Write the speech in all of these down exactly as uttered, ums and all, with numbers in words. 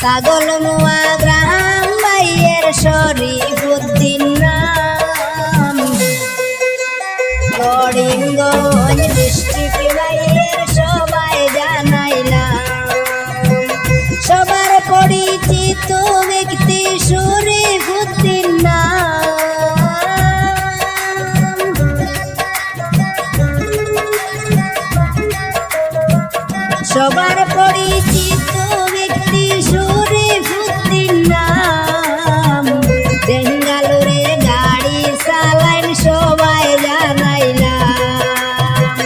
ছাগলমুয়া গ্রাম ভাইয়ের শরীফুদ্দিন নাম। করিমগঞ্জ ডিস্ট্রিক্ট ভাইয়ের সবাই জানাইলাম। সবার পরিচিত ব্যক্তি শরীফুদ্দিন নাম। সবার পরিচিত ব্যক্তি শরীফুদ্দিন নাম। বেঙ্গালুরে গাড়ি চালাইন সবাই জানাইলাম।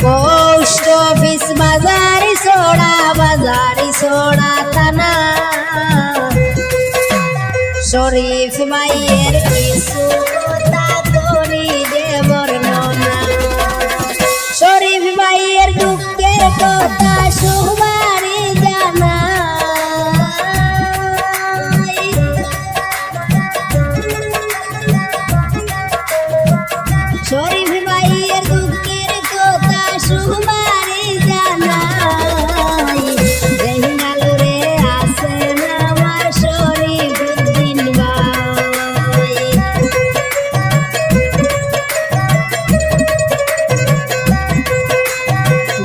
পোস্ট অফিস বাজারি ছড়া, বাজারি ছড়া থানা। শরীফ ভাইয়ের কিছু কথা করি যে বর্ণনা। শরীফ ভাইয়ের দুঃখের কথা সবারই জানা। শরীফ ভাইয়ের দুঃখের কথা সবারই জানাই। বেঙ্গালুরে আছেন আমার শরীফুদ্দিন ভাই।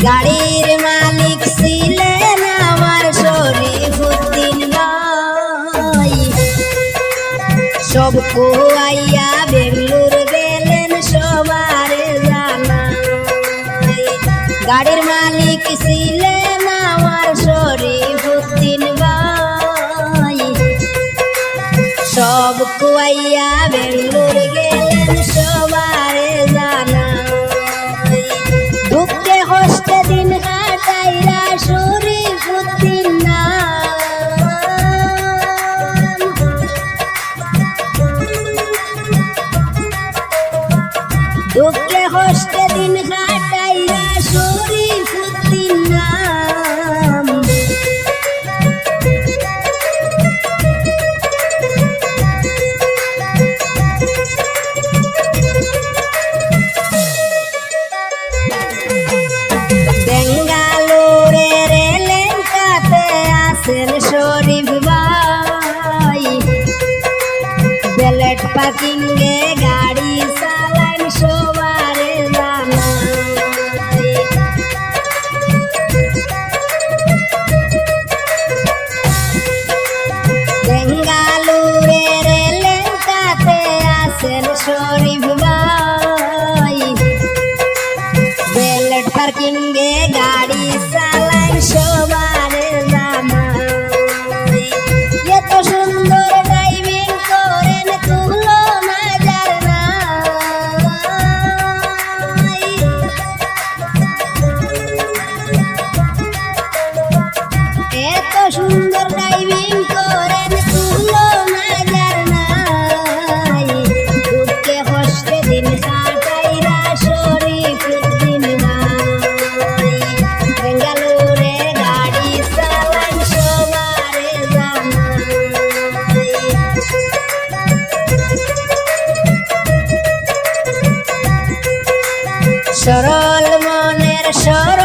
গাড়ির মালিক ছিলেন আমার শরীফুদ্দিন ভাই। সব খুয়াইয়া বেঙ্গলোর গেলেন সবার জানাই। গাড়ির মালিক ছিলেন আমার শরীফুদ্দিন ভাই। সব খুয়াইয়া বেঙ্গলোর গেলেন সবার জানাই। দুঃখে কষ্টে দিন কাটাইরা শরীফুদ্দিন নাম। দুঃখে কষ্টে দিন কাটাইরা শরীফুদ্দিন নাম। বেঙ্গালুরে রেলের কাতে আছেন শরীফ ভাই। বেলেট পার্কিংয়ে গাড়ি চালাইন সবার জানাই। বেঙ্গালুরে রেলের কাতে আছেন শরীফ ভাই। বেলেট পার্কিংয়ে গাড়ি চালাইন সবার জানাই। এত সুন্দর ড্রাইভিং করেন তুলনা যার নাই। এত সুন্দর ড্রাইভিং করেন তুলনা যার নাই। দুঃখে কষ্টে দিন কাটাইরা শরীফুদ্দিন ভাই। বেঙ্গালুরে গাড়ি চালাইন সবার জানাই। সরল মনের সরল